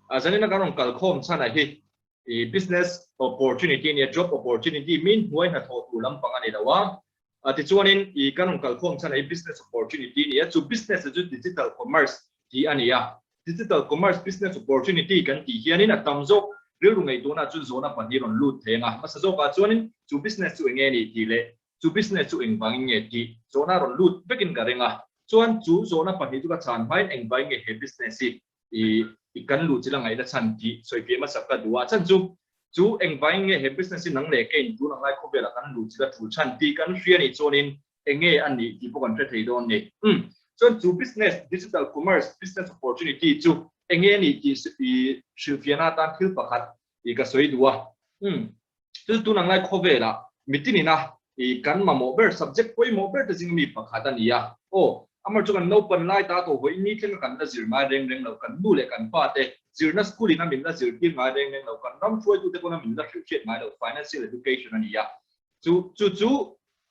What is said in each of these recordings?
A zanina kan rawn kalkhawm chhan ah hi i business opportunity nia job opportunity min hnuai hnathawh tur lampang a ni lo a. A tichuanin i kan rawn kalkhawm chhan ah hi business opportunity nia chu business chu digital commerce tih a ni a. Digital commerce business opportunity kan tih hianin a tam zawk rilru ngaihtuahna chuan zawhna pahnih rawn lut thei ang a. Hmasa zawkah chuanin chu business chu eng nge ni tih leh chu business chu engvangin nge tih zawhna rawn lut vekin ka ring a. Chuan chu zawhna pahnih chu ka chhan hmain engvangin nge he business hi i kan luh chila ngaihna chhan tih sawifiah hmasa ka duh a. Chhan chu chu engvangin nge he business hi nang leh keiin tun ang lai khawvelah kan luh chila tul chhan tih kan hria nih chuanin eng nge a nih tih pawh kan hre thei dawn ni. Umm, chuan chu business, digital commerce business opportunity chu eng nge a nih tih i hrilhfiahna atan thil pakhat i ka sawi duh a. Umm, chu tun ang lai khawvelah mitin ina i kan mamawh ber subject pawimawh ber te zinga mi pakhat a ni a. Aw, amar chu kan naupan lai ta tawh vawiin ni thlenga kan la zir ngai reng reng lo, kan nu leh kan pa te zirna school ina min la zirtir ngai reng reng lo, kan ram hruaitute pawna min la hrilhhriat ngai lo financial education a ni a. Chu chu chu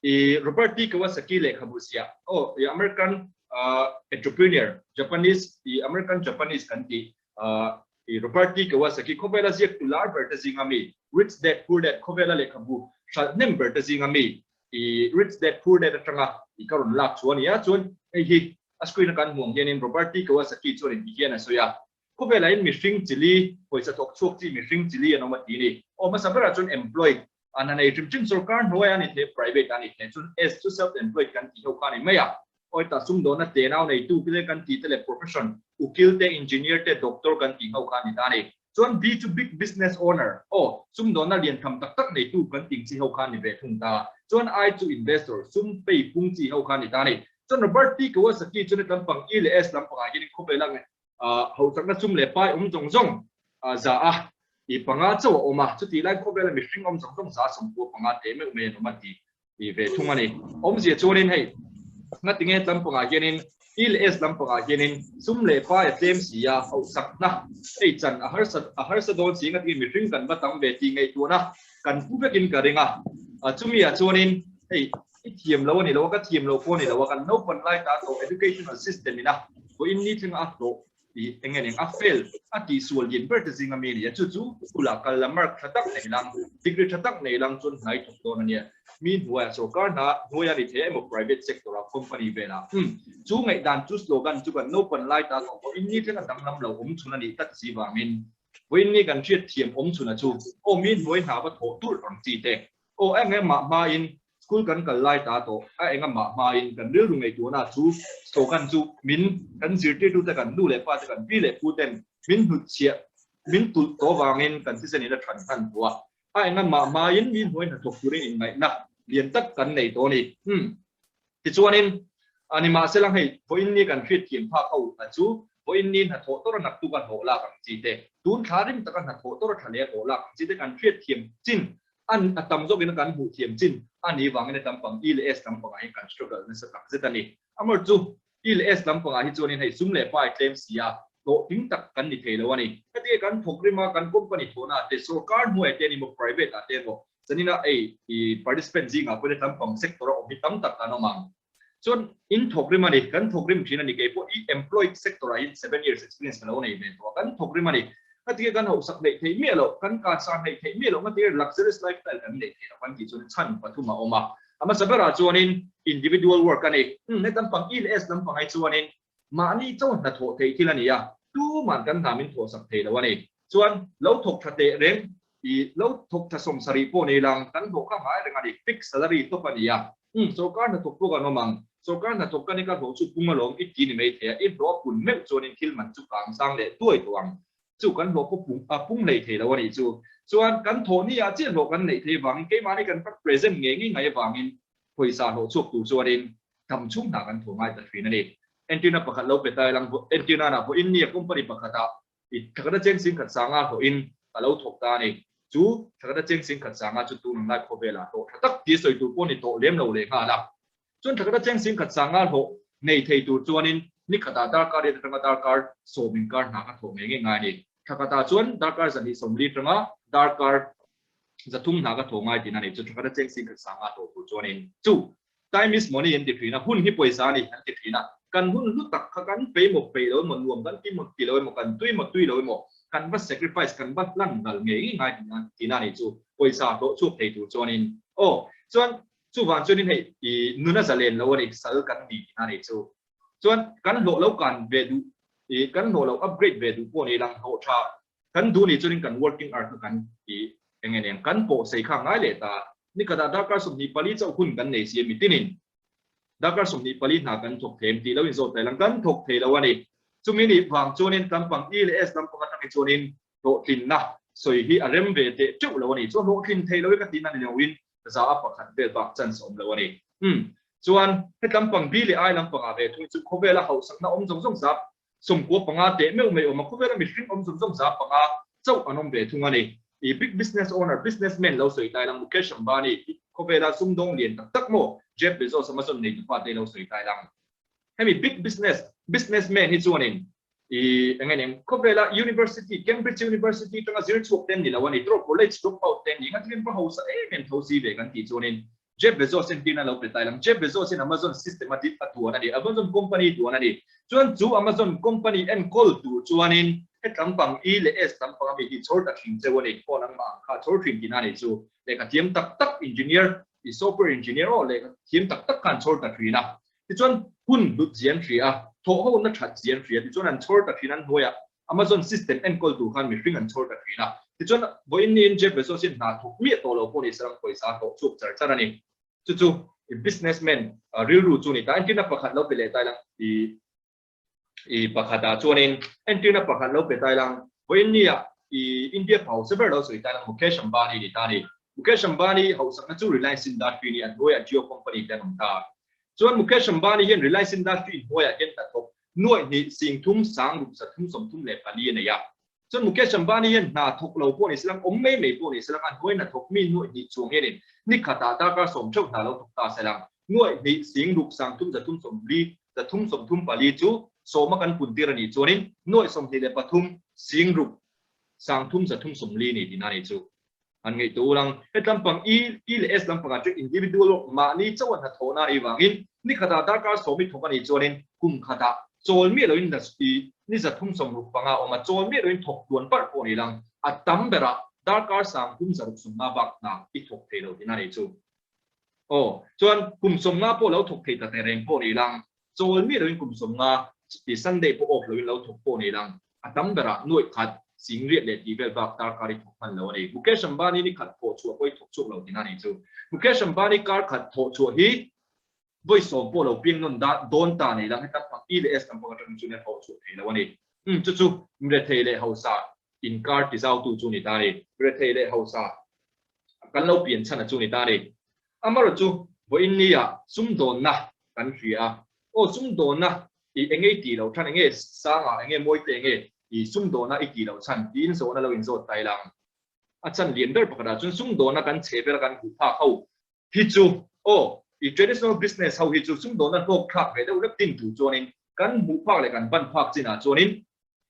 i Robert T. Kawasaki lehkhabu ziah aw i American entrepreneur Japanese i American Japanese kan tih i Robert T. Kawasaki khawvela ziaktu lar ber te zinga mi Rich Dad Poor Dad khawvela lehkhabu hralh hnem ber te zinga mi i Rich Dad Poor Dad atanga i ka rawn lak chu a ni a chuan hei hi a screen a kan hmuh ang hianin Robert T. Kawasaki chuan in ti hian a sawi a khawvelah in mihring chili pawisa thawk chhuak chi mihring chili an awm a ti ni aw hmasa berah chuan employed An a nei hrim hrim sorkar hnuai a ni thei private a ni thei chuan S chu self employed kan tih ho kha a ni mai a, awi tah sumdawnna tenau neitu te kan tih te leh profession ukil te engineer te doctor kan tih ho kha a ni ta a ni. Chuan B chu big business owner aw sumdawnna lian tham tak tak neitu kan tih chi ho kha a ni ve thung ta. Chuan I chu investor sum pei pung chi ho kha a ni ta a ni. Chuan Robert T Kawasaki chuan lampang E leh S lampangah hian khawvel a Hauchakna sum leh pai awm zawng zawng za a i panga chauh a awm a, chutih lai khawvela mihring awm zawng zawng za 95 teh meuh mai an awm a ti ti ve thung a ni. Awmzia chuanin hei ngatinge tlampangah hianin I leh S lampangah hianin sum leh pai a tlem si a, hauhsakna hei chan a harsa a harsa dawn si ngatinge mihring kan va tam ve tih ngaihtuahna kan pu vekin ka ring a. Chumi ah chuanin hei I thiam lo a ni lo a, ka thiam lo pawh a ni lo a, kan naupan lai ta tawh educational system ina vawiin ni thlenga a hlawh tih eng nge ning a fail a tihsual lian ber te zinga mi a ni a, chu chu school ah kal la mark tha tak nei lang, degree tha tak nei lang chuan hnai thawk dawn a nia. Mi hnuaiah sorkar hna hnuai a ni thei a emaw private sector ah company velah umm chu ngaihdan chu slogan chu kan naupan lai ta tawh vawiin ni thlenga danglam lo awm chhun a nih tak si vangin vawiin ni kan hriat thiam awm chhun a chu aw mi hnuai hna va thawh tur ang chi te Aw eng engmah hmain school kan kal lai ta tawh a engahmah hmain kan rilru ngaihtuahna chu slogan chu min kan zirtirtute kan nu leh pa te kan pi leh pu ten min hnutchhiah min tulh tawh vangin kan thisen in a than hman tawh a a engahmah hmain mi hnuai hnathawk turin inngaihna lian tak kan nei tawh a ni. Umm. Tichuanin, a ni mahsela hei, vawiin ni kan hriatthiam phak ho a chu, vawiin ni hnathawh tawra naktuk a hlawh lak ang chi te, tun thla rim taka hnathawh tawra thla leh a hlawh lak ang chi te kan hriatthiam chin a a tam zawkin a kan hmuh thiam chin a nih vangin a lampang E leh S lampangah hian kan struggle nasa tak zet a ni. Amawr chu, E leh S lampangah hi chuanin hei sum leh pa i tlem si a, hlawhtling tak kan ni thei lo a ni. Hetiang kan thawk rima kan company thawhna ah te, sorkar hnuai te a ni maw, private ah te emaw, Zanina ei i participant zingah pawhin lampang sector a awm hi tam tak an awm ang. Chuan in thawk rim a ni, kan thawk rim thin a ni. Kei pawh i employed sector ah hian 7 years experience ka lo nei ve tawh a, kan thawk rim a ni. Ngatinge kan hauhsak hleih theih miah loh, kan kansan hleih theih miah loh, ngatinge luxurious lifestyle kan neih theih loh kan tih chuan chhan pathum a awm a. A hmasa berah chuanin individual work a ni. Umm he lampang E leh S lampang ai chuanin mahni chauh hnathawh theih thil a ni a, tuman kan hna min thawhsak thei lo a ni. Chuan lo thawk tha teh reng I lo thawk tha 70 pawh nei lang, kan hlawh kha ngai reng a ni, fixed salary tawp a ni a. Umm, sorkar hnathawk pawh kan awm ang. Sorkar hnathawk ka ni ka hlawh chu pung alawm i ti ni mai thei a, i hlawh a pun meuh chuanin thil man chu kang sang leh tuai tawh ang. Chu kan hlawh pawh pung a pung hlei thei lo a nih chu. Chuan kan thawh ni ah chiah hlawh kan neih thei avangin keimahni kan present ngei ngei ngai avangin pawisa hlawh chhuak tur chuanin tam chhung hna kan thawh ngai ta thin a ni. Entirna pakhat lo pe ta ilang, entirna nah pawh India company pakhatah I thakata cheng singkhat sanga hlawhin a lo thawk ta a ni. Chu thakata cheng singkhat sanga chu tun ang lai khawvelah hlawh tha tak tih sawi tur pawh ni tawh lem lo leh nghal a. Chuan thakata cheng singkhat sanga hlawh nei thei tur chuanin ni khatah darkar riat atanga darkar 10 inkar hna ka thawh ngei ngei ngai a ni. Thakatah chuan darkar 240 atanga darkar 300 hna ka thawh ngai tihna a ni. Chu thakata cheng singkhat sanga hlawh tur chuanin chu Time is money an ti thin a, hun hi pawisa a ni an ti thin a. Kan hun hlu tak kha kan pei maw peih lo emaw, nuam kan ti maw ti lo emaw, kan tui maw tui lo emaw, kan va sacrifice, kan va hlan ral ngei ngei ngai tihna tihna a nih chu, pawisa hlawh chhuak thei tur chuanin. Aw, chuan chuvang chuanin hei i nuna zalen lo a ni, sal kan ni tihna a nih chu. Chuan kan hlawh lo kan ve duh i kan hlawh lo upgrade ve duh pawh ni lang hlawh tha kan duh nih chuanin kan working hour kha kan i eng eng kan pawh sei kha ngai leh ta. Nikhatah darkar 24 chauh hun kan nei si a mitinin Darkar 24 hna kan thawk thei em tih lo inzawt thei lang, kan thawk thei lo a ni. Chumi nih vang chuanin lampang E leh S lampang atang hi chuanin hlawhtlinna sawi hi a rem ve teh teuh lo a ni. Chuan hlawhtlin thei lo hi ka tihna ni loin za a pakhat vel bak chance a awm lo a ni. Umm, chuan he lampang B leh I lampangah ve thung chu khawvela hauhsakna awm zawng zawng zap 95 teh meuh mai awm a, khawvela mihring awm zawng zawng 5% chauh an awm ve thung a ni. I big business owner, business man lo sawi tai lang Mukesh Ambani hi khawvela sumdawng lian tak tak maw Jeff Bezos Amazon neitu pa te lo sawi tai lang. Hemi big business, business man hi chuanin i eng eng khawvela university, Cambridge University tanga zir chhuak te an ni lo a ni, tawh college drop out te an ni, engati va hausa em em tho si ve kan tih chuanin Jeff Bezos hian tirna lo pe tai lang. Jeff Bezos hian Amazon system a a duan a ni. Amazon company duan a ni. Chuan chu Amazon company enkawl tur chuanin he tlampang E leh S tlampang ami hi chhawr ta thin cheu a ni. Phone ang mah ang kha chhawr thin tihna a ni chu. Lehkha thiam tak tak engineer, i software engineer aw lehkha thiam tak tak khan chhawr ta thin a. Tichuan hun hlut zian hria a, thawh hona that zian hria. Tichuan an chhawr ta thin an hnuaiah Amazon system enkawl tur khan mihring an chhawr ta thin a. Tichuan, vawiin niin Jeff Bezos hian hna thawk miah tawh lo pawh ni se ram pawisa a hlawh chhuak char char a ni. Chu chu businessman rilru chu a ni ta. Entirna pakhat lo pe leh tai lang i i pakhatah chuanin entirna pakhat lo pe tai lang vawiin nia i India hausa ber lo sawi tai lang Mukesh Ambani ni ta a ni. Mukesh Ambani hausakna chu Reliance Industry ni a hnuaiah Jio company te an awm ta. Chuan Mukesh Ambani hian Reliance Industry hnuaiah hian hnathawk Nuaih hnih sing thum sang ruk 334 a nei a. Chuan Mukesh Ambani hian hna thawk lo pawh ni se lang, awm mai mai pawh ni se lang, a hnuai hna thawk mi nuaih hnih chuang hianin ni khatah darkar sawm theuh hna lo thawk ta se lang. Nuaih hnih sing ruk sang thum 340 334 chu sawma kan pun tir a nih chuanin nuaih 23 sing ruk sang thum 340 ni tihna a nih chu. An ngaihtuah u lang. He tlampang I, I leh S lampangah chuan individual work mahni chauh a hnathawhna a nih vangin ni khatah darkar sawm i thawk a nih chuanin kum khatah chawl miah loin i ni 365 a awm a, chawl miah loin thawk tuan parh pawh a ni lang. A tam berah darkar 365 bak hna i thawk thei lo tihna a nih chu. Aw, chuan kum 50 pawh lo thawk thei ta teh reng pawh a ni lang. Chawl miah loin kum 50 i Sunday pawh off loin lo thawk pawh a ni lang. A tam berah nuaih khat, singriat leh tih vel bak darkar i thawk hman lo a ni. Mukesh Ambani ni khat thawh chhuah pawh i thawk chhuak lo tihna a nih chu. Mukesh Ambani kar khat thawh chhuah hi vawi sawm pawh lo piang nawn dawn ta nei lang heta pak E leh S lampang atangin chuan a thawh chhuah thei lo a ni. Umm chu chu rethei leh hausa inkar tizautu chu ni ta a ni. Rethei leh hausa kan lo pian chhan a chu ni ta a ni. Amarawh chu vawiin nia sumdawnna kan hria a, aw sumdawnna i enge i tih loh chhan enge sanga enge mawi te enge i sumdawnna i tih loh chhan tiin zawhna lo inzawt ta ila ang. A chhan lian ber pakhatah chuan sumdawnna kan chhe vel a kan hmuh phak ho hi chu aw i traditional business ho hi chu sumdawnna hlawk thlak ve deuh rep tin tur chuanin kan hmuh phak leh kan ban phak chinah chuanin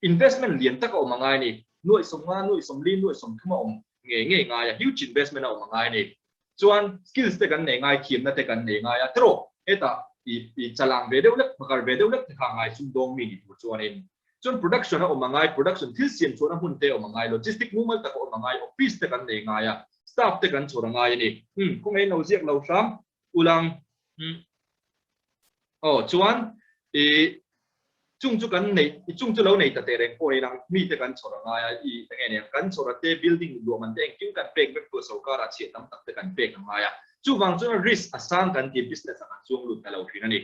Investment lian tak a awm a ngai a ni. Nuaih 50, nuaih 40, nuaih 30 a awm ngei ngei ngai a, huge investment a awm a ngai a ni. Chuan skills te kan nei ngai, thiamna te kan nei ngai a, tiraw hetah i i chalang ve deuh lek, phakar ve deuh lek te kha a ngai sumdawng mi ni tur chuanin. Chuan production a awm a ngai, production thil siam chhuahna hmun te a awm a ngai, logistic mumal tak a awm a ngai, office te kan nei ngai a, staff te kan chhawr a ngai a ni. Umm, khawngaih in lo ziak lo hram ulang. Umm. Aw chuan i chung chu kan nei i chung chu lo nei ta teh reng pawh ni lang mite kan chhawr a ngai a i enge nia kan chhawr a te building luah man te engkim kan pek vek tur sorkar ah chhiah tam tak te kan pek a ngai a chuvang chuan risk a sang kan ti business ah kan chuang lut ta lo thin a ni.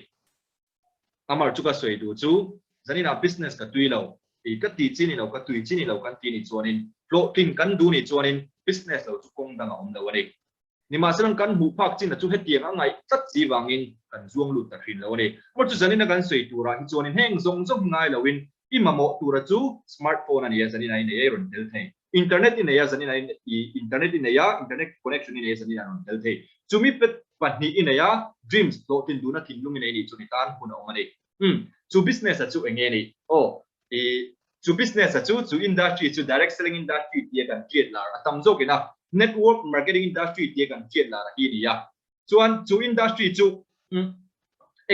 Amar chu ka sawi duh chu zanin ah business ka tui lo i ka ti chi ni lo ka tui chi ni lo kan ti ni chuanin hlawhtlin kan duh ni chuanin business lo chu kawng dang a awm lo a ni. Nimahsela kan hmuh phak chin a chu hetiang a ngaih tlat si vangin kan zuang lut ta hrin lo a ni. Amaw chu zanina kan sawi turah hi chuanin heng zawng zawng hi ngai loin i mamawh tura chu smartphone a ni a, zanina i nei a i rawn tel thei. Internet i nei a, zanina i internet i nei a, internet connection i nei a, zanina rawn tel thei. Chumi pet pahnih i nei a, dreams hlawhtlin duhna thinlung i nei nih chuan i tan hun a awm a ni. Umm, chu business a chu eng nge ni? Aw, i chu business a chu chu industry chu direct selling industry tia kan hriat lar a tam zawkin a network marketing industry tia kan hriat lar a hi a ni a chuan chu industry chu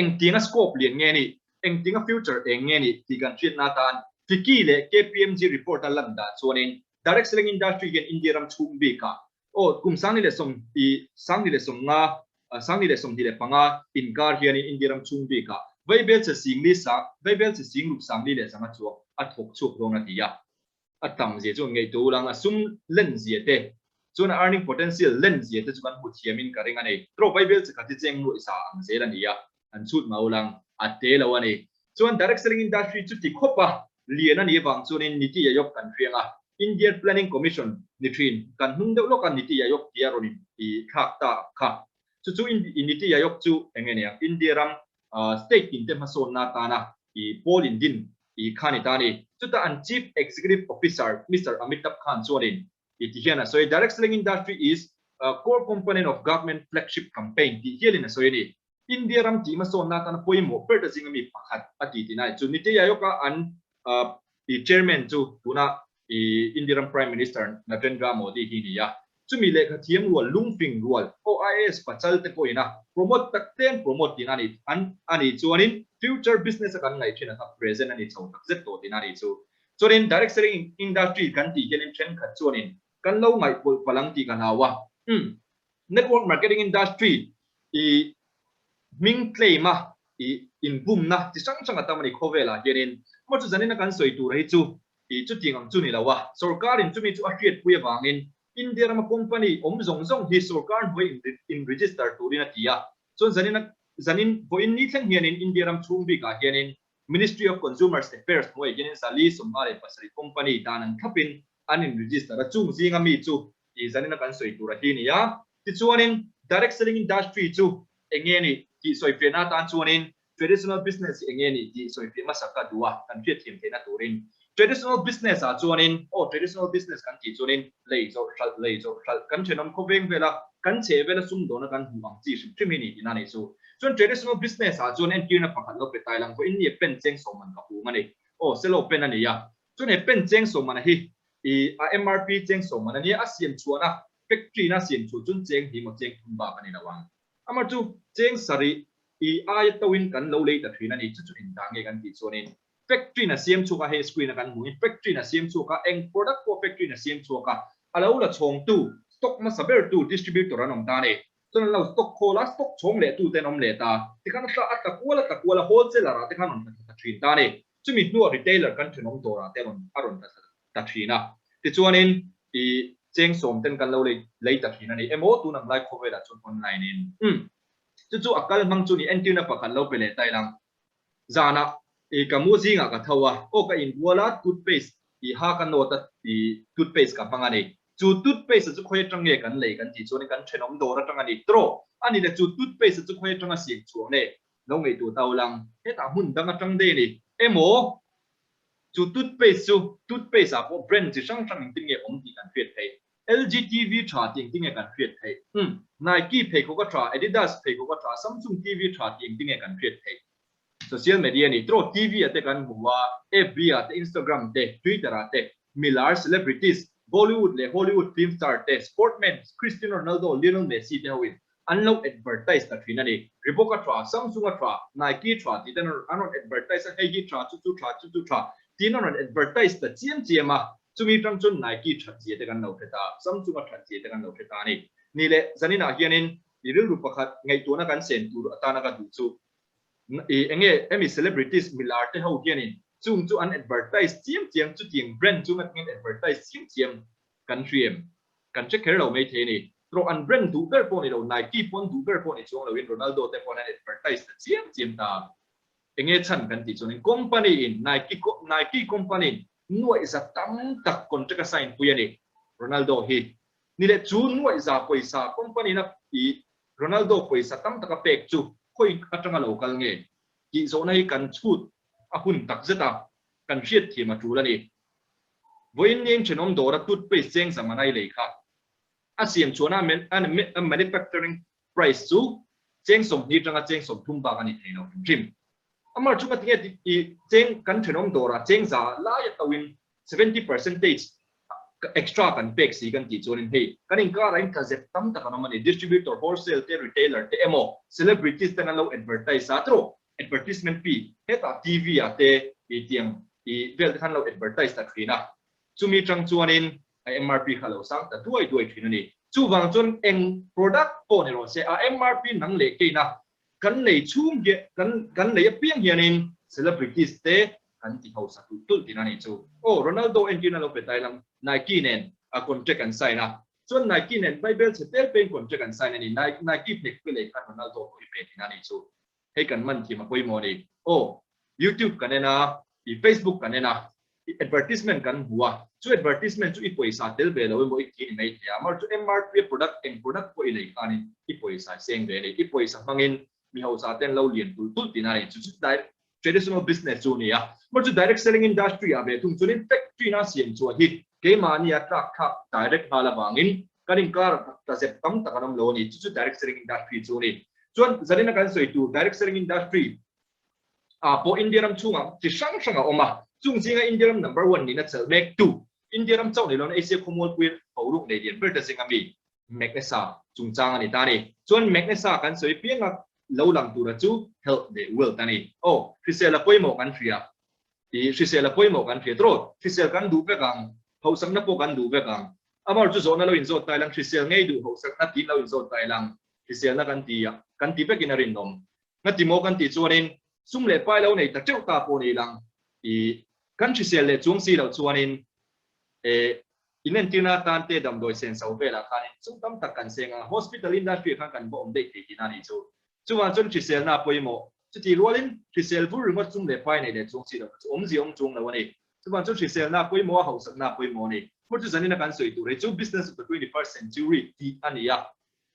engtinga scope lian nge ni engtinga future eng nge ni tih kan hriatna atan. FICCI leh KPMG report a lan dah chuanin direct selling industry hian India ram chhung bikah aw kum 2015 2025 inkar hianin India ram chhung bikah vaibelchhe singli sang vaibelchhe singruk 45 chuang a thawk chhuak dawn a ti a. A tam zia chuan ngaihtuah ulang a sum len zia te chuan a earning potential len zia te chu kan hmu thiamin ka ring a ni. Draw vaibelchhe khat hi cheng nuaih sa ang zel a ni a. an chhut mah ulang a te lo a ni. Chuan direct selling industry chu ti khawp a lian a nih avang chuanin Niti Aayog kan hriang a, Indian Planning Commission ni thin kan hnung deuh lawk a Niti Aayog tia rawn in i thlak ta kha. Chu chu Niti Aayog chu eng nge niang India ram state tin te hmasawnna atana i pawl in din i kha ni ta a ni. Chuta an Chief Executive Officer Mister Amitabh Khan chuanin i ti hian a sawi, Direct selling industry is a core component of government flagship campaign tih hialin a sawi a ni. India ram tih hmasawnna atana pawimawh ber ta zinga mi pakhat a ti tih nai chu Niti Aayog a an i chairman chu tuna i India ram Prime Minister Narendra Modi hi ni a. Chumi lehkha thiam rual, lungfing rual, OIS pachal te pawhin a promote tak te an promote tihna a ni an a nih chuanin future business a kan ngaih thin a kha present a ni chho tak zet tawh tihna a nih chu. Chuanin direct selling industry kan tih hianin thenkhat chuanin kan lo ngaihpawlh palh ang tih ka hlau a. Umm. Network marketing industry i hming claim a i inbumna chi hrang hrang a tam a ni khawvelah hianin. Amaw chu zanina kan sawi tur hi chu i chutiang ang chu ni lo a, sorkarin chumi chu a hriatpui avangin India rama company awm zawng zawng hi sorkar hnuai in register turin a ti a. Chuan zanina zanin vawiin ni thleng hianin India ram chhung bikah hianin Ministry of Consumers Affairs hnuaiah hianin 457 company dan an thlapin an in register a, chung zinga mi chu tih zanina kan sawi tur a hi ni a. Tichuanin direct selling industry chu eng nge ni tih sawifiahna atan chuanin traditional business hi eng nge ni tih sawifiah hmasa ka duh a, kan hriatthiam theihna turin. Traditional business ah chuanin, aw traditional business kan tih chuanin lei zawrh hralh, lei zawrh hralh, kan thenawm khawveng vela kan chheh vela sumdawna kan hmuh ang chi hrim hrim hi ni tihna a nih chu. Chuan traditional business ah chuan entirna pakhat lo pe tai lang pawhin ni a pen cheng sawm man ka hum a ni. Aw selo pen a ni a. Chuan he pen cheng sawm man a hi I a MRP cheng sawm man a nia, a siam chhuahna factory na siam chhuah chuan cheng hnih maw cheng thum bak a ni lo ang. Amah chu cheng sarih i aia to in kan lo lei ta thin a ni, chu chu engdah nge kan tih chuanin factory na siam chhuak a, hei screen a kan hmuh in factory na siam chhuak a, eng product pawh factory na siam chhuak a, a lo la chhawng tu stock hmasa ber tu distributor an awm ta a ni. Chuan an lo stock khawl a, stock chhawng leh tu te an awm leh ta, tikhan a tla a tla kual a tla kual a wholesaler ah te khan rawn tla thla ta thin ta a ni. Chumi hnuah retailer kan thenawm dawrah te rawn a rawn tla thla ta thin a. Tichuanin i cheng sawm ten kan lo lei lei ta thin a ni. Emaw tun ang lai khawvelah chuan online in umm chu chu a kal hmang chu ni entirna pakhat lo pe leh ta ilang. Zanah i ka mu zingah ka tho a, aw ka inbual a toothpaste i ha ka nawt a i toothpaste ka hmang a ni. Chu toothpaste chu khawi atang nge kan lei kan tih chuanin kan thenawm dawr atang a ni trawh a ni le chu toothpaste chu khawi atanga siam chhuah nge lo ngaihtuah ta ulang, hetah hmun dang atang daih a ni. Emaw, chu toothpaste chu toothpaste ah pawh brand chi hrang hrang engtin nge awm tih kan hriat theih. LG TV tha tih engtin nge kan hriat theih. Umm, Nike pheikhawk a tha, Adidas pheikhawk a tha, Samsung TV tha tih engtin nge kan hriat theih. Social media ni trawh TV ah te kan hmu a, FB ah te, Instagram te, Twitter ah te, milar, celebrities, Bollywood leh Hollywood film star te, sportmen, Cristiano Ronaldo, Lionel Messi te ho in an lo advertise ta thin a ni. Reebok a tha, Samsung a tha, Nike tha tih ten an rawn advertise a, hei hi tha, chu chu tha, chu chu tha tiin an rawn advertise ta chiam chiam a, chumi tang chuan Nike that zia te kan lo hre ta, Samsung a that zia te kan lo hre ta a ni. Ni leh zaninah hianin i rilru pakhat ngaihtuahna kan sen tur atana ka duh chu i enge hemi celebrities milar te ho hianin chung chu an advertise chiam chiam, chutiang brand chu ngatingin advertise chiam chiam kan hriam Kan hre kher lo maithei a ni. Rawh an brand duh ber pawh ni lo, Nike pawn duh ber pawh ni chuang loin Ronaldo te pawn an advertise ta chiam chiam ta. Enge chhan kan tih chuanin company in Nike Nike company in nuaihza tam tak contract a sign pui a ni Ronaldo hi. Ni leh chu nuaihza pawisa company in a i Ronaldo pawisa tam tak a pek chu khawi atanga lo kal nge tih zawhna hi kan chhut a hun tak zet a, kan hriatthiam a tul a ni. Vawiin ni thenawm dawra toothpaste cheng zaman ai lei kha a siam chuan a manufacturing price chu cheng 20 atanga cheng 30 bak a ni thei lo hrim hrim. Amar chu ngatinge i cheng kan thenawm dawrah cheng za lai a toin 70 percentage extra kan pek si kan tih chuanin hei kan inkarah in tlazep tam tak an awm a ni. Distributor, wholesale te, retailer te emaw celebrities ten an lo advertise a tiraw advertisement fee hetah TV ah te i tiang. I vel te khan lo advertise ta thin a, chumi tang chuanin a MRP kha lo sang ta duai duai thin a ni. Chuvang chuan eng product pawh ni rawh se, a MRP nang leh keina kan lei chhung hian kan kan lei apiang hianin celebrities te kan ti hausa tulh tulh thin a ni chu. Aw Ronaldo entirna lo pe tai lang Nike nen a contract an sign a, chuan Nike nen Bible chhe tel peng contract an sign a ni, Nike phek pe lei khan Ronaldo pawh i pe thin a ni chu. Hei kan man thiam a pawimawh a ni. Aw, YouTube kan en a, i Facebook kan en a, i advertisement kan hmu a, chu advertisement chu i pawisa tel ve lo emaw i ti ni mai thei a, amaherawhchu MRP a product eng product pawh i lei khanin i pawisa i seng ve a ni. I pawisa hmangin mi hausa ten lo lian tulh tulh tihna a ni. Chu chu direct traditional business chu a ni a. Amaherawhchu direct selling industry ah ve thung chuanin factory na siam chhuah hi keimahni a tlak thlak direct nghal avangin Kan inkar ta zep tam tak an awm lo a ni. Chu chu direct selling industry chu a ni. Chuan zanina kan sawi tur direct selling industry ah pawh India ram chhungah chi hrang hrang a awm a. Chung zinga India ram number one nihna chelh mek tu India ram chauh ni loin Asia khawmualpui boruak nei lian ber te zinga mi Magnesa chungchang a ni ta a ni. Chuan Magnesa kan sawi pianga lo lang tura chu health leh wealth a ni. Aw, hrisel a pawimawh kan hria. I hrisel a pawimawh kan hria tawh. Hrisel kan duh vek ang. Hausakna pawh kan duh vek ang. Amar chu zawhna lo inzawt tai lang, hrisel ngei duh hausakna tiin lo inzawt tai lang, hriselna kan ti a, kan ti vekin a rinawm. Nga ti maw kan tih chuanin sum leh pai lo nei ta teuh ta pawh ni lang, i kan hrisel leh chuang si loh chuanin e inentirna atan te damdawi senso velah khanin sum tam tak kan seng a, hospital industry ah khan kan va awm daih thei tihna a nih chu. Chuvang chuan hriselna a pawimawh. Chutih rualin hrisel vur ringawt sum leh pai nei leh chuang si loh kha chu awmzia awm chuang lo a ni. Chuvang chu hriselna pawimawh a hausakna a pawimawh a ni. Hmur chu zanina kan sawi tur hi chu Business of the 21st Century tih a ni a,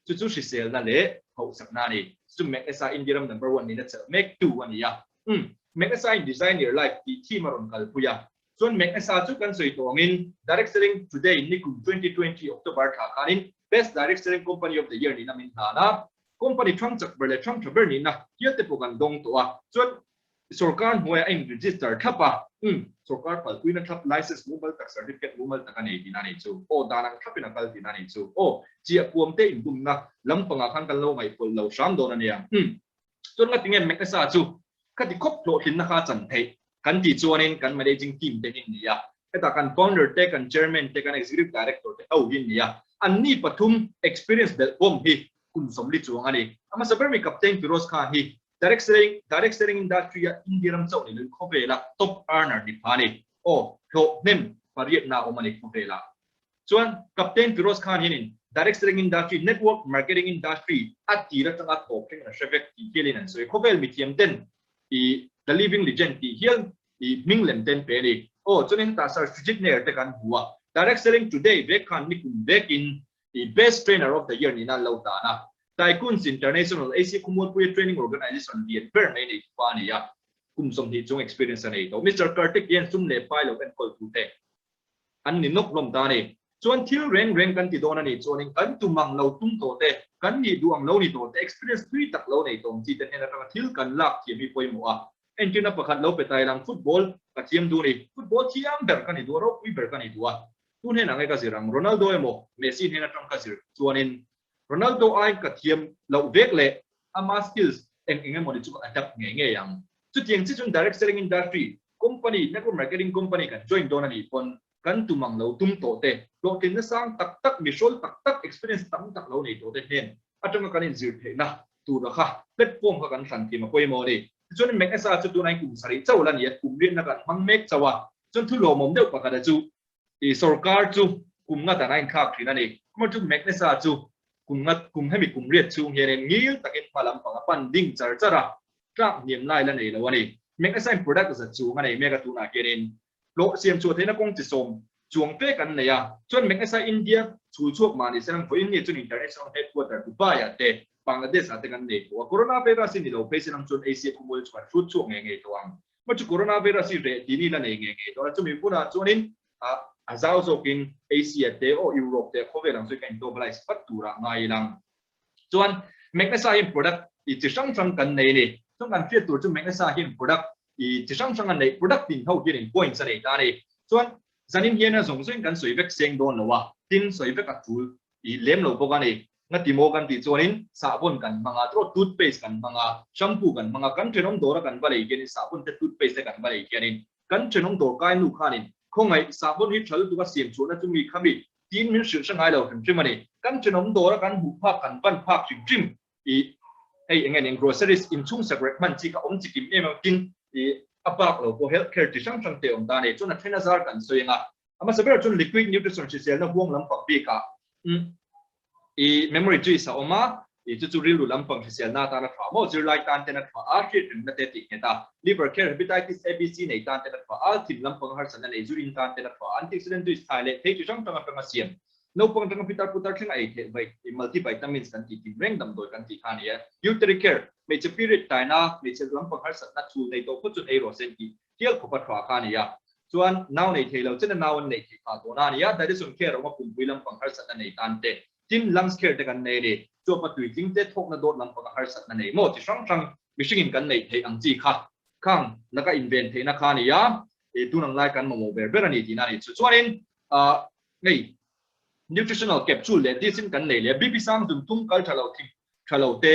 chu chu hriselna leh hausakna a ni. Chu chu McSI India ram number one nihna chelh mek tu a ni a. Umm, McSI in Design Your Life tih theme a rawn kalpui a. Chuan McSI chu kan sawi tawh angin Direct Selling Today nikum 2020 October thla khanin Best Direct Selling Company of the Year nihna min hlan a. Company thang chak ber leh thang tha ber nihna hial te pawh kan dawng tawh a. Chuan Sorkar hnuaiah a in-register thlap a, umm, sorkar palpuina thlap, license mumal tak, certificate mumal tak a nei tihna a nih chu. Aw, dan ang thlapin a kal tihna a nih chu. Aw, chiah puam te inbumna lampangah khan kan lo ngaihpawlh lo hram dawn a nia. Umm, chuan nga tinge Magnesa chu khati khawp hlawhtlinna kha a chan theih kan tih chuanin kan managing team te hi an ni a, hetah kan founder te, kan chairman te, kan executive director te ho hi an ni a, anni pathum experience belhbawm hi kum 40 chuang a ni. A hmasa ber mi Captain Firoz Khan hi Direct selling, Direct selling industry a India ram chauh ni loin khawvela top earner ni pha a ni. Aw, hlawh hnem pariatna a awm a ni khawvela. Chuan Captain Firoz Khan hianin direct selling industry, network marketing industry a tir atanga thawk thleng an hre vek tih hialin an sawi. Khawvel mithiam ten i The Living Legend tih hial i hming lem ten pe a ni. Aw, chuanin hetah Sir Sujit Nair te kan hmu a. Direct selling today vek khan nikum vekin i Best Trainer of the Year nihna an lo tan a. Tycoons International AC Khawmualpuia training organization lian ber mai nei tupa a ni a, kum 20 chung experience a nei tawh. Mister Kartik hian sum leh pai lo enkawl tute an ni nawk hlawm ta a ni. Chuan thil reng reng kan ti dawn a nih chuanin kan tum ang lo tum tawh te, kan nih duh ang lo ni tawh te, experience thui tak lo nei tawm chi te hnen atanga thil kan lak thiam hi pawimawh a. Entirna pakhat lo pe tai lang, football ka thiam duh a ni. Football thiam ber ka ni duh a, ropui ber ka ni duh a. Tu hnenah nge ka zir ang? Ronaldo emaw Messi hnen atang ka zir chuanin Ronaldo ai ka thiam loh vek leh ama skills eng eng emaw ni chu ka adapt ngei ngei ang. Chutiang chi chuan direct selling industry company, network marketing company kan join dawn a nih pawn kan tum ang lo tum tawh te, hlawhtlinna sang tak tak, mihrawl tak tak, experience tam tak lo nei tawh te hnen atanga kan inzir theihna tura kha platform kha kan hran thiam a pawimawh a ni. Tichuan McSR chu tunah kum sarih chauh la ni a, kum riatna kan hmang mek chauh a, chuan thu lawmawm deuh pakhat a chu I sorkar chu kum nga dan a inthlak thin a ni. Kuma chu Magnesa chu kum nga kum hemi kum riat chhung hianin ngil takin hma lampang a pan ding char char a, tlak hniam lai la nei lo a ni. Magnesa in product za chung a nei mek a tunah hianin hlawh siam chhuah theihna kawng chi sawm chuang pek an nei a. Chuan Magnesa India chhul chhuak mah ni se lang vawiin nge chuan international headquarter Dubai ah te Bangladesh ah te kan nei tawh a. Coronavirus hi ni lo phei se lang chuan Asia khawmual chu kan hrut chhuak ngei ngei tawh ang. Hma chu coronavirus hi reh tini la nei ngei ngei dawn a, chumi hunah chuanin a zau zawkin Asia te aw Europe te khawvel ang chu ka in globalize vat turah ngai ilang. Chuan Magnesa hian product i chi hrang hrang kan nei a ni. Chuan kan hriat tur chu Magnesa hian product i chi hrang hrang a neih, product tin ho hian in points a nei ta a ni. Chuan zanin hian a zawng zawngin kan sawi vek seng dawn lo a, tin sawi vek a tul I lem lo bawk a ni. Ngati maw kan tih chuanin sahbawn kan hmang a, tawh toothpaste kan hmang a, shampoo kan hmang a, kan thenawm dawra kan va lei hianin sahbawn te toothpaste te kan va lei hianin Kan thenawm dawrkai nu khanin khawngaih sahbawn hi tha lutuk a siam chhuahna chu mi kha mi tiin min hrilh hre ngai lo hrim hrim a ni. Kan thenawm dawra kan hmuh phak kan ban phak hrim hrim i hei eng nge ning groceries inchhung sak rek hman chi kha awm chikim em em tin i a bak lo pawh health care chi hrang hrang te awm ta a ni. Chuan a then a zar kan sawi ang a, a hmasa berah chuan liquid nutrition hriselna huang lampang bikah i memory juice a awm a, i chu chu rilru lampang hriselna atana tha maw zirlai tan ten a tha a, hriatremna te tih nghet a, liver care, hepatitis ABC nei tan ten a tha a, thin lampang harsatna nei zu in tan ten a tha a, antioxidant juice thlai leh thei chi hrang hrang atanga siam naupang atanga pitar putar thlenga ei theih vai multivitamins kan tih tin reng damdawi kan tih kha a ni e. Uterine care, hmeichhe period taina, hmeichhe lampang harsatna chhul nei tawh phawt chuan ei rawh se an tih hial khawpa tha kha a ni a. Chuan nau nei thei lo chena nau an neih theih phah tawh na a ni a, digestion care awma pumpui lampang harsatna nei tan te, tin lungs care te kan nei a ni. Chuapa tuitling te thawkna dawt lampanga harsatna nei maw chi hrang hrang mihringin kan neih theih ang chi kha khang laka inven theihna kha a ni a, tun ang lai kan mamawh ber ber a ni tihna a ni. Chu chuanin hei nutritional capsule leh disin kan nei leh BP sang zun thum kal tha lo thing tha lo te,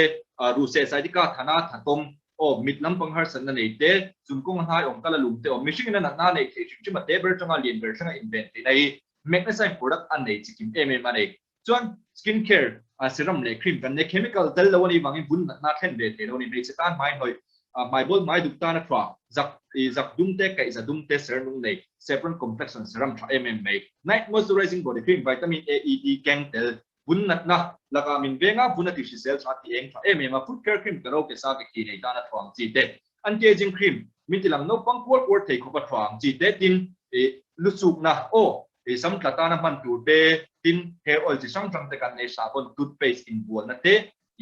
ruhseh saitika thana thatawm aw mit lampang harsatna nei te, zun kawng a hnai awm kal a lum te awm mihringin a natna neih theih hrim hrim a te ber atanga lian ber thlenga inven theihna hi Magnesite product a nei chikim em em a nei. Chuan skin care serum leh cream kan nei chemical tel lo a nih vangin vun natna thlen ve thei lo a ni. Hmeichhe tan hmai hnawih hmai bawl hmai duk tan a tha zak zak dum te kaih za dum te ser nung nei saffron complexion serum tha em em mai. Night moisturizing body cream vitamin A E D keng tel vun natna lakah min veng a vun a ti hrisel tha a ti eng tha em em a foot care cream ka ro ke sa ke khi nei tan a tha ang chi te anti aging cream min ti lang naupang kuar kuar thei khawp a tha ang chi te tin lu chukna aw sam tla tana hman tur te tin hair oil chi hrang hrang te kan nei sahbawn toothpaste inbualna te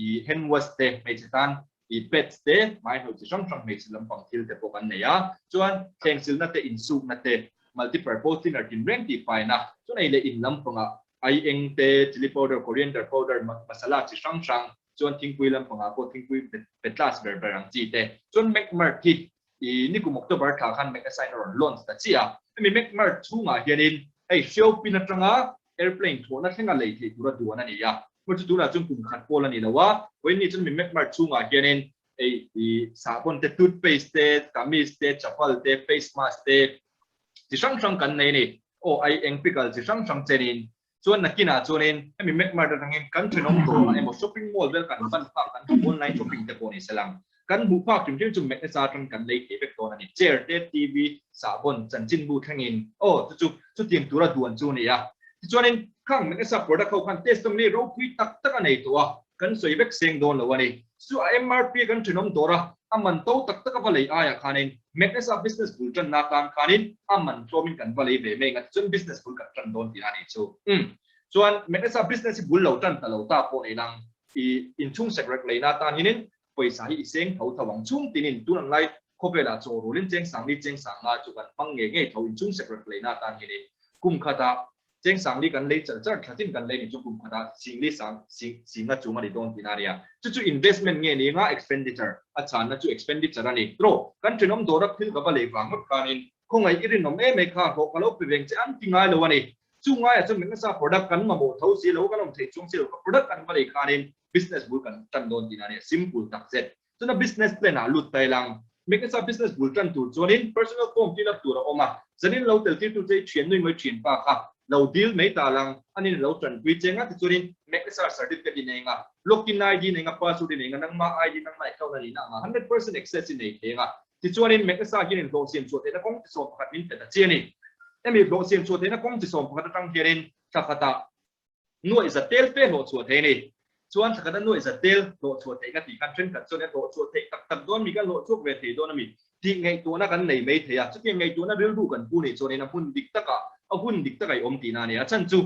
i hand wash te hmeichhe tan i pads te hmai hnawih chi hrang hrang hmeichhe lampang thil te pawh kan nei a chuan thlengsilna te insukna te multi purpose cleaner tinreng tih faina chuan ei leh in lampangah ai eng te chilli powder coriander powder masala chi hrang hrang chuan thingpui lampangah pawh thingpui petlas ber ber ang chi te chuan McMart hi i nikum October thla khan McAssign a rawn launch ta chiah a, hemi McMart chhungah hianin hei Hriaupin atanga airplane thlawhna thlenga lei theih tura duan a ni a, hmar chu tunah chuan kum khat pawl a ni lo a, vawiin chuan hemi McMart chhungah hianin hei i sahbawn te, toothpaste te, kamis te, chapal te, face mask te chi hrang hrang kan nei a ni. Aw ai eng pickle chi hrang hrang chenin Chuan nakinah chuanin hemi McMart atangin kan thenawm dawrah emaw shopping mall vel kan pan phak kan hmu online shopping te pawh ni se lang. Kan hmuh phak hrim hrim chu McNesa atang kan lei thei vek dawn a ni. Chair te, TV, sahbawn, chanchinbu thlengin aw chu chu chutiang tura duan chu a ni a. Tichuanin khang McNesa product ho khan testimony ropui tak tak a nei tawh a, kan sawi vek seng dawn lo a ni. Chu a MRP kan thenawm dawr a, a man to tak tak a va lei aiah khanin Magnus-a business bul tanna atan khanin a man tlawmin kan va lei ve mai ang a, tichuan business bul kan tan dawn tih a nih chu. Umm. Chuan Magnus-a business hi bul lo tan ta lo ta pawh nei lang, i inchhung sekrek leina atan hianin pawisa hi i seng tho tho ang. Chhung tinin tun ang lai khawvelah chaw rulin cheng sangli cheng sanga chu kan hmang ngei ngei tho inchhung sekrek leina atan hianin kum khatah Cheng sangli kan lei char char thlatin kan lei ni chu kum khatah singli sang sing singa chung a ni dawn tihna a nia. Chu chu investment nge ni anga expenditure a chhanna chu expenditure a ni. Tro, kan thenawm dawra thil ka va lei vang ngawt khanin khawngaih i rinawm em mai kha hlawh ka lo pe veng che an ti ngai lo a ni. Chu ngaiah chuan min nasa product kan mamawh tho si lo kan awm thei chuang si lo kha product kan va lei khanin business bul kan tan dawn tihna a nia. Simple tak zet. Chuna business plan ah lut ta ilang. Meknesa business bul tan tur chuanin personal form fill up tur a awm a, zanin lo tel tirtu che i thian nui mai thin pa kha lo deal mai ta lang, anin lo tanpui che nga tichuanin Meknesa certificate i nei nga, login ID nei nga, password i nei nga, nangma ID nangma account a nihna anga 100% access i nei thei anga, tichuanin Meknesa hianin hlawh siam chhuah theihna kawng chi 11 min pe ta chi a ni. Hemi hlawh siam chhuah theihna kawng chi 11 atang hianin thla khatah Nuaih za tel fe hlawh chhuah thei a ni. Chuan thla khat a nuaih za tel hlawh chhuah theih ka tih khan thenkhat chuan a hlawh chhuah theih tak tak dawn mi kan hlawh chhuak ve thei dawn a mi tih ngaihtuahna kan nei mai thei a. Chutiang ngaihtuahna rilru kan pu nih chuanin a hmun dik takah a hun dik takah i awm tihna a ni. A chhan chu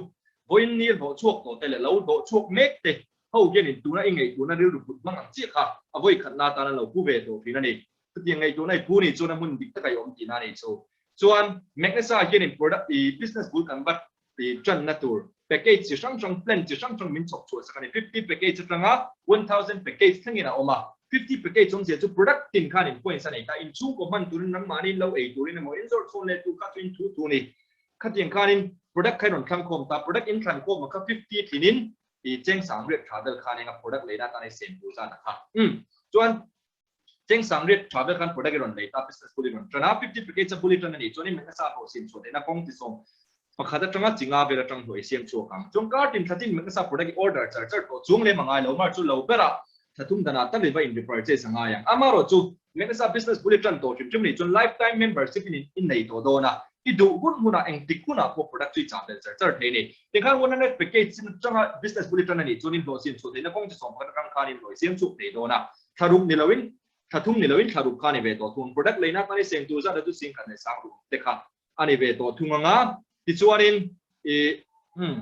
vawiin ni hlawh chhuak tawh te leh lo hlawh chhuak mek te ho hianin tuna i ngaihtuahna rilru put hmang ang chiah kha a vawi khatna atan an lo pu ve tawh thin a ni. Chutiang ngaihtuahna i pu nih chuan a hmun dik takah i awm tihna a ni chu. Chuan Magnesa hianin product i business bul kan vat i tanna tur package chi hrang hrang, plan chi hrang hrang min chhawp chhuah sak a ni. 50 package atanga 1000 package thlengin a awm a. 50 package awmzia chu product tin khan in points a nei ta. Inchhungkaw hman turin nangmahni in lo ei turin emaw in zawrh chhawn leh tur kha chu in thu thu ni. Khatiang khanin product kha in rawn thlang khawm ta. Product in thlan khawm ang kha 50 thlinin i cheng sang riat tha vel khan enga product leina atan ei sem tur zat a kha. Umm. Chuan. Cheng sang riat tha vel khan product i rawn lei ta, business bul i rawn tan a, 50 package a bul i tan a nih chuan i Magnesa hlawh siam chhuah theihna kawng ti sawm pakhat atanga chi nga vel atang hlawh i siam chhuak ang. Chuan kar tin thla tin Magnesa product i order char char tawh chung lem a ngai lo, mar chu lo berah thla thum danah tal i va in repurchase a ngai ang. Amaherawhchu Magnesa business bul i tan tawh hrim hrim a nih chuan lifetime membership in i nei tawh dawn a, i duh hun hunah engtik hunah pawh product chu i chah belh char char thei a ni. Tikhan 100 package chin atanga business bul i tan a nih chuan in hlawh siam chhuah theihna kawng chi sawm pakhat atang khan in hlawh i siam chhuak thei dawn a. Thla ruk ni loin, thla thum ni loin thla ruk kha a ni ve tawh thung. Product leina atan i seng tur zat a chu sing khat leh sang ruk te kha a ni ve tawh thung ang a. Tichuanin i umm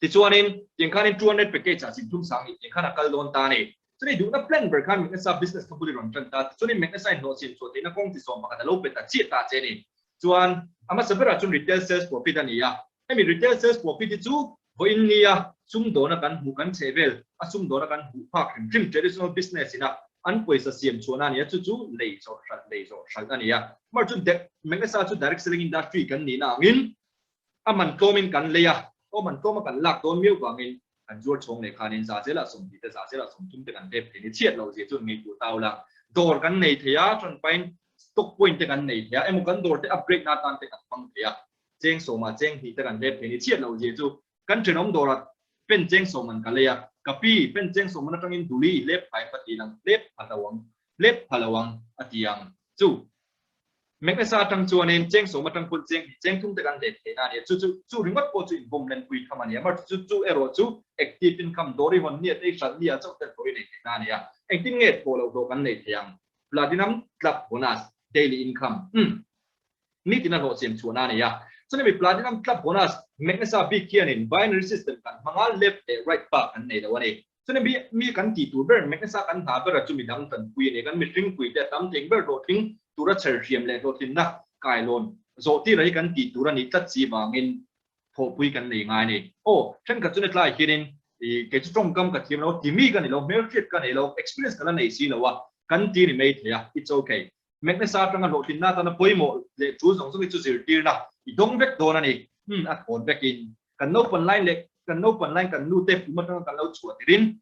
tichuanin tiang khanin 200 package ah sin thum sang nih tiang khan a kal dawn ta a ni. Chuni duhna plan ber khan Magnesa business kha bul i rawn tan ta. Tichuanin Magnesa in hlawh siam chhuah theihna kawng chi sawm pakhat a lo pe ta chiah ta che a ni. Chuan a hmasa berah chuan retail sales profit a ni a. Hemi retail sales profit hi chu vawiin nia sumdawna kan hmuh kan chhe vel a sumdawna kan hmuh phak hrim hrim traditional business ina an pawisa siam chhuahna a ni a, chu chu lei zawrh hralh lei zawrh hralh a ni a. Mar chu Magnesa chu direct selling industry kan nihna angin a man tlawmin kan lei a, aw man tlawma kan lak dawn miau vangin kan zuar chhawng leh khanin za zelah 20 te za zelah 30 te kan hlep thei ni chhiat loh zia chuan ngaihtuah tau la dawr kan nei thei a, chuan pain stock point te kan nei thei a, emaw kan dawr te upgrade na atan te kan hmang thei a, cheng sawma cheng hnih te kan hlep thei ni chhiat loh zia chu kan thenawm dawrah pen cheng sawm an ka lei a, ka pi pen cheng sawm an atangin duli hlep phai ka ti lang hlep pha lo ang hlep pha lo ang a ti ang chu. Magnesa atang chuanin cheng sawm atang pawn cheng hnih cheng thum te kan let theihna a ni a, chu chu chu ringawt pawh chu inbawm lenpui tham a ni a, mar chu chu erawh chu active income dawr i hawn nia te i hralh nia chauh te hlawh i neih theihna a ni a, engtin nge thawh loh hlawh kan neih theih ang? Platinum Club Bonus Daily Income umm nitin a hlawh siam chhuahna a ni a, chumi mi Platinum Club Bonus Magnesa bik hianin binary system kan hmang a, left leh right bak kan nei lo a ni. Chuni mi mi kan tih tur ber Magnesa kan hna bera chu midang tanpui a ni. Kan mihring puite a tam thing ber hlawhtling tura chherhriam leh hlawhtlinna kailawn zawhtira hi kan tih tur a nih tlat si vangin thawhpui kan nei ngai a ni. Aw, thenkhat chu netlai hianin i kei chu tawngkam ka thiam lo, ti mi ka ni lo, hmelhriat ka nei lo, experience ka la nei si lo a, kan ti ni mai thei a, it's okay. Magnesa atanga hlawhtlinna atana pawimawh leh tul zawng zawng hi chu zirtirna i dawng vek dawn a ni. Hmm, a thawn vekin kan naupan lai leh kan naupan lai kan nu te pum atanga kan lo chhuah tirin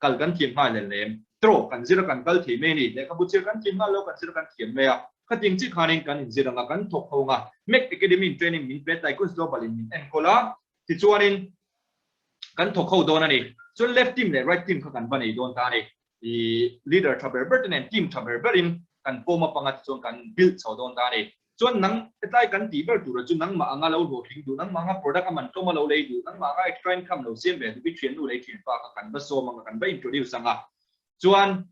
kal kan thiam nghal lem lem. Trawh kan zir a kan kal thei mai a ni. Lehkhabu chhiar kan thiam nghal lo, kan zir a kan thiam mai a. Khating chi khanin kan inzir ang a, kan thawk ho ang a. Mac Academy in training min pe, Tycoons Global in min enkawl a, tichuanin kan thawk ho dawn a ni. Chuan left team leh right team kha kan va nei dawn ta a ni. I leader tha ber ber te nen team tha ber berin kan pawm a panga tichuan kan build chho dawn ta a ni. Chuan nang hetlai kan tih ber tura chu nangmah anga lo hlawhtling duh, nangmah anga product a man tlawm a lo lei duh, nangmah anga extra income lo siam ve duh i thiannu leh i thianpa kha kan va sawm anga kan va introduce anga chuan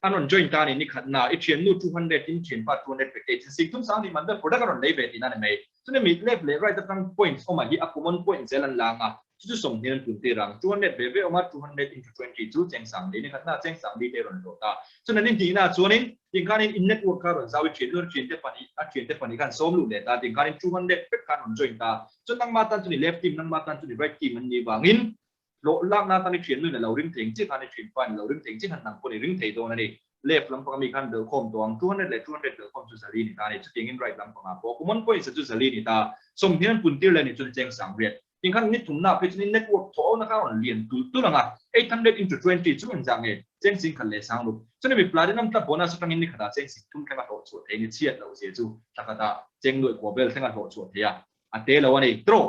an rawn join ta a ni nikhatna i thiannu 200 in thianpa 200 package in singthum sang nih man vel product a rawn lei ve tihna a ni mai. Chuni mi left leh right atang points awmah hi a common point zel an lang a, chu chu 20 an tun tir ang. 200 ve ve awm a, 200 into 20 chu cheng sang li, nikhatna cheng sang li te a rawn hlawh ta. Chuni an intihna ah chuanin tiangkhanin in network kha rawn zau i thian luan thiante pahnih a thiante pahnih khan sawm luh leh ta, tiangkhanin 200 vek khan rawn join ta. Chuan nangmah tan chuni left team, nangmah tan chuni right team an nih vangin Hlawh lakna atan i thiannu in a lo ring thei ang chiah khan i thianpa in a lo ring thei ang chiah khan nang pawn i ring thei dawn a ni. Left lampang ami khan belhkhawm tawh ang, 200 leh 200 belhkhawm chu zali ni ta a ni. Chutiangin right lampangah pawh common points a chu zali ni ta. 20 an pun tir leh ni chuan cheng sang riat. Tin khan ni thumna phei chuan in network thaw na kha a rawn lian tulh tulh ang a, 800 into 20 chu engzah nge cheng sing khat leh sang ruk. Chuan mi platinum club bonus atangin ni khatah cheng sing thum thleng a hlawh chhuah thei ni chhiat loh zia chu thla khatah cheng nuaih kua vel thleng a hlawh chhuah thei a, a te lo a ni. Draw.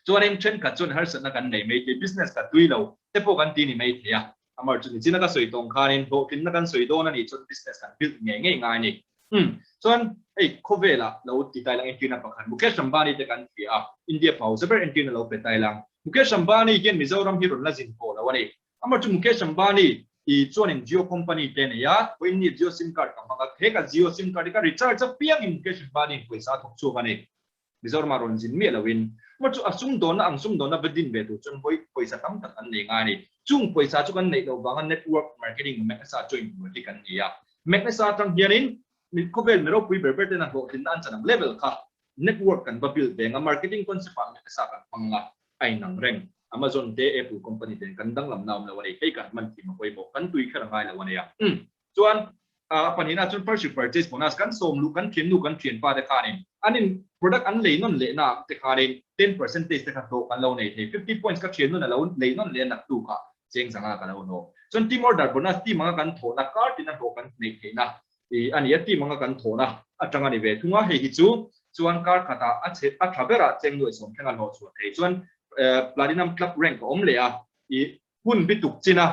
Chuanin thenkhat chuan harsatna kan nei mai thei, business ka tui lo te pawh kan ti ni mai thei a. Amar chu nichina ka sawi tawng khanin hlawhtlinna kan sawi dawn a nih chuan business kan build ngei ngei ngai a ni. Umm chuan hei khawvelah lo ti tai lang entirna pakhat Mukesh Ambani te kan hria a, India pau za ber entirna lo pe tai lang. Mukesh Ambani hian Mizoram hi rawn la zin pawh lo a ni. Amar chu Mukesh Ambani i chuanin Jio company te a nei a, vawiin ni Jio sim card ka hmang a, he ka Jio sim card hi ka recharge apiangin Mukesh Ambani in pawisa a thawk chhuak a ni. Mizoram ah rawn zin miah loin maw chu a sumdawnna ang sumdawnna va din ve tur chuan vawi pawisa tam tak an nei ngai a ni. Chung pawisa chu kan neih loh vanga network marketing Magnesa join tur hi kan ni a. Magnesa atang hianin khawvel mi ropui ber ber tena hlawhtlinna an chan ang level kha network kan va build ve anga marketing concept ah Magnesa kan hmang a, a inang reng. Amazon te Apple company te kan danglamna awm lo a ni. Hei kan hman thim a pawimawh kan tui kher a ngai lo a nia. Umm Chuan a pahnihna chuan first purchase bonus kan sawm luh kan thiannu kan thianpa te khanin an in product an lei nawn lehna te khanin 10 percentage te kha hlawh kan lo nei thei 50 points ka thiannu na lo lei nawn leh a naktuk ah cheng zanga ka lo hlawh. Chuan team order bonus team anga kan thawhna kar tina hlawh kan neih theihna i a ni a, team anga kan thawhna atang a ni ve thung a, hei hi chu chuan kar khatah a chhe a tha berah cheng nuaih sawm thlenga hlawh chhuah thei chuan Platinum Club rank a awm leh a, i hun bi tuk chin a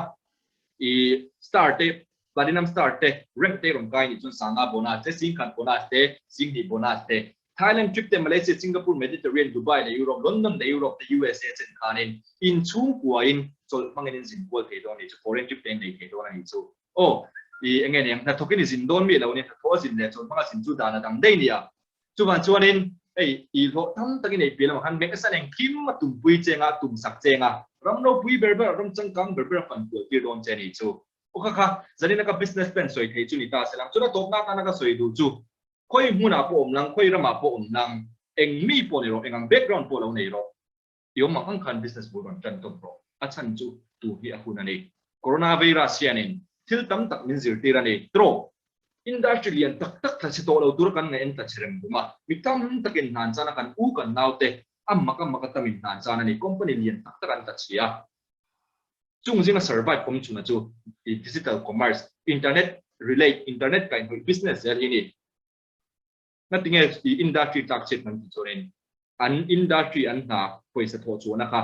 i star te Platinum star te rank te rawn kai nih chuan sanga bonus te, singkhat bonus te, singhnih bonus te Thailand trip te, Malaysia, Singapore, Mediterranean, Dubai leh Europe, London leh Europe te, USA chen khanin inchhungkuain chawlh hmangin in zin kual thei dawn a nih chu, foreign trip te in nei thei dawn a nih chu. Aw, i enge niang, hnathawkin i zin dawn mi lo nia, hnathawh a zin leh chawlh hmanga zin chu dan a dang daih nia. Chuvang chuanin hei i hlawh tam takin ei pian lamah khan meh nasa engkim a tumpui cheng a, tum sak cheng a, ram ropui ber ber, ram changkang ber ber a fan kual tir dawn che a nih chu. Aw kha kha, zanin a ka business plan sawi thei chu ni ta se lang, chuan a tawpna atana ka sawi duh chu Khawi hmunah pawh awm lang, khawi ramah pawh awm lang, eng mi pawh ni rawh, eng ang background pawh lo nei rawh, i awm ang ang khan business bul rawn tan tawp rawh. A chhan chu tu hi a hun a ni. Coronavirus hianin thil tam tak min zirtir a ni. Trawh, industry lian tak tak tla chhe tawh lo tura kan ngaih an tla chhe rem bum a, mi tam takin hnan chana kan u kan naute a mak a mak a tamin hnan chan a ni. Company lian tak tak an tla chhe a. Chung zinga survive awm chhuna chu digital commerce, internet relate, internet kaihhnawih business zel hi a ni. Ngatinge i industry tlak chhiat kan tih chuanin an industry an hna pawisa thawh chuahna kha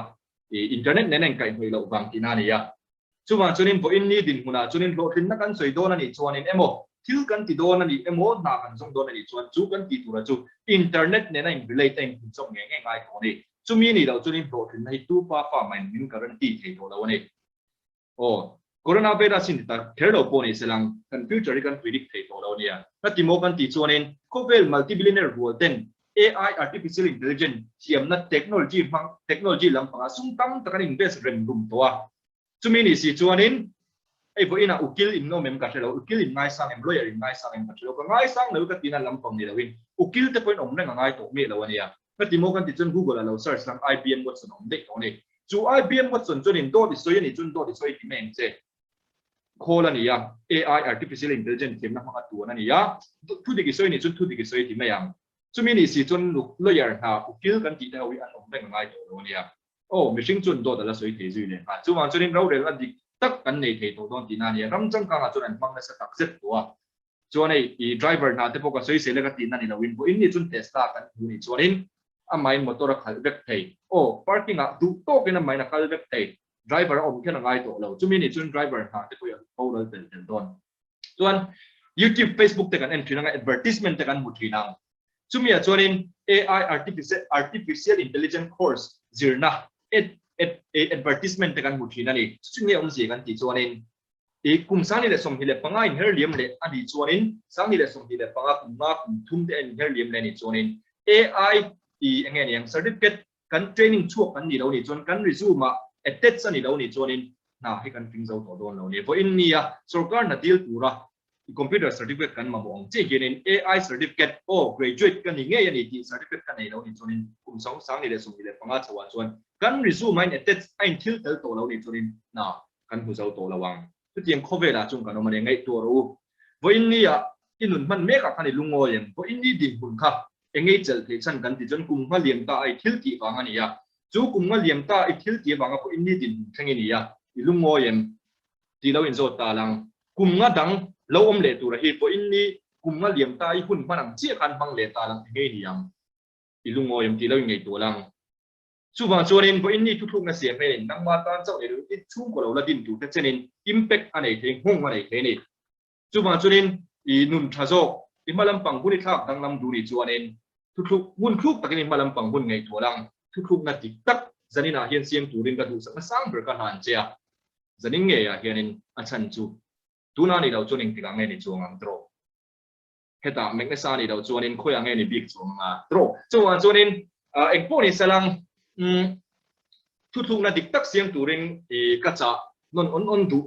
i internet nen a inkaihhnawih loh vang tihna a ni a. Chuvang chuanin vawiin ni dinhmunah chuanin hlawhtlinna kan sawi dawn a nih chuanin emaw thil kan ti dawn a nih emaw hna kan zawng dawn a nih chuan chu kan tih tura chu internet nena in relate a inhmunchawm ngei ngei ngai tawh a ni. Chumi nih loh chuanin hlawhtlinna hi tu pa fa mahin min guarantee thei tawh lo a ni. Aw, coronavirus hi ni ta kher lo pawh ni se lang, kan future hi kan predict thei tawh lo a nia. Ka ti maw kan tih chuanin khawvel multi-billionaire rual ten AI, artificial intelligence, thiamna technology hmang technology lampangah sum tam tak an invest reng rum tawh a. Chumi nih si chuanin hei vawiinah ukil in awm em ka hre lo, ukil in ngaisang em, lawyer in ngaisang em ka hre lo, ka ngaisang lo ka tina lampang ni loin ukil te pawhin awm reng a ngai tawh miah lo a nia. Ka ti maw kan tih chuan Google ah lo search lang IBM Watson a awm daih tawh a ni. Chu IBM Watson chuanin dawt i sawi a nih chuan dawt i sawi ti mai ang che. Khawl a ni a, AI, Artificial Intelligence, thiamna hmanga tuan a ni a, thu dik i sawi a nih chuan thu dik i sawi ti mai ang. Chumi nih si chuan lawyer hna ukil kan tih te ho hi an awm reng a ngai tawh lo a nia. Aw, mihring chuan dawt a la sawi thei zui leh nghal. Chuvang chuanin rorelna dik tak kan nei thei tawh dawn tihna a nia. Ram changkangah chuan an hmang nasa tak zet tawh a. Chuan hei i driver hna te pawh ka sawi sel e ka tihna ni loin vawiin ni chuan Tesla kan hmu nih chuanin amahin motor a khalh vek thei. Aw, parking ah duh tawkin amahin a kal vek thei. Driver a awm khian a ngai tawh lo. Chumi nih chuan driver hna te pawh hi a boral tel tel dawn. Chuan YouTube, Facebook te kan en thin anga advertisement te kan hmu thin ang. Chumi ah chuanin AI artificial intelligence course zirna ad ad advertisement te kan hmu thin a ni. Chu chu nge awmzia kan tih chuanin I kum 2025 inher liam leh a nih chuanin, 2025 kum nga kum thum te a inher liam leh a nih chuanin AI i eng nge niang certificate kan training chhuak kan nih lo nih chuan kan resume ah attach a nih lo nih chuanin hna hi kan tling zo tawh dawn lo ni. Vawiin nia sorkar hna dil tura computer certificate kan mamawh ang chiah hianin AI certificate aw graduate ka ni ngei a ni tih certificate ka nei lo nih chuanin kum 2025 chhoah chuan kan resume a in attach a in thil tel tawh lo nih chuanin hna kan hmu zo tawh lo ang. Chutiang khawvelah chuan kan awm a ni. Ngaihtuah rawh u. Vawiin nia i nun hman mekah khan i lungawi em? Vawiin ni dinhmun kha eng ngei chelh theih chhan kan ti chuan kum nga liam ta a i thil tih vang a ni a. Chu kum nga liam ta i thil tih avanga vawiin ni dinhmun thleng i ni a, i lungawi em? Tih lo inzawt ta lang. Kum nga dang lo awm leh tura hi vawiin ni kum nga liam ta i hun hman ang chiah khan hmang leh ta lang eng ngei ni ang? I lungawi em? Tih lo inngaihtuah lang. Chuvang chuanin vawiin ni thuthlukna siam hianin nangmah tan chauh nei lo i chhungkaw lo la din turte chenin impact a nei thei, nghawng a nei thei a ni. Chuvang chuanin i nun tha zawk, i hma lampang hun i thlak danglam duh nih chuanin thuthluk ngun thluk takin i hma lampang hun ngaihtuah lang thuthlukna dik tak zaninah hian siam turin ka duhsakna sang ber ka hlan che a. Zanin ngeiah hianin a chhan chu tuna nih loh chuan engtikah nge ni chuang ang trawh? Hetah Magnesa nih loh chuanin khawiah nge ni bik chuang anga trawh? Chuvang chuanin eng pawh ni salang thuthlukna dik tak siam turin ka chah nawn awn awn duh.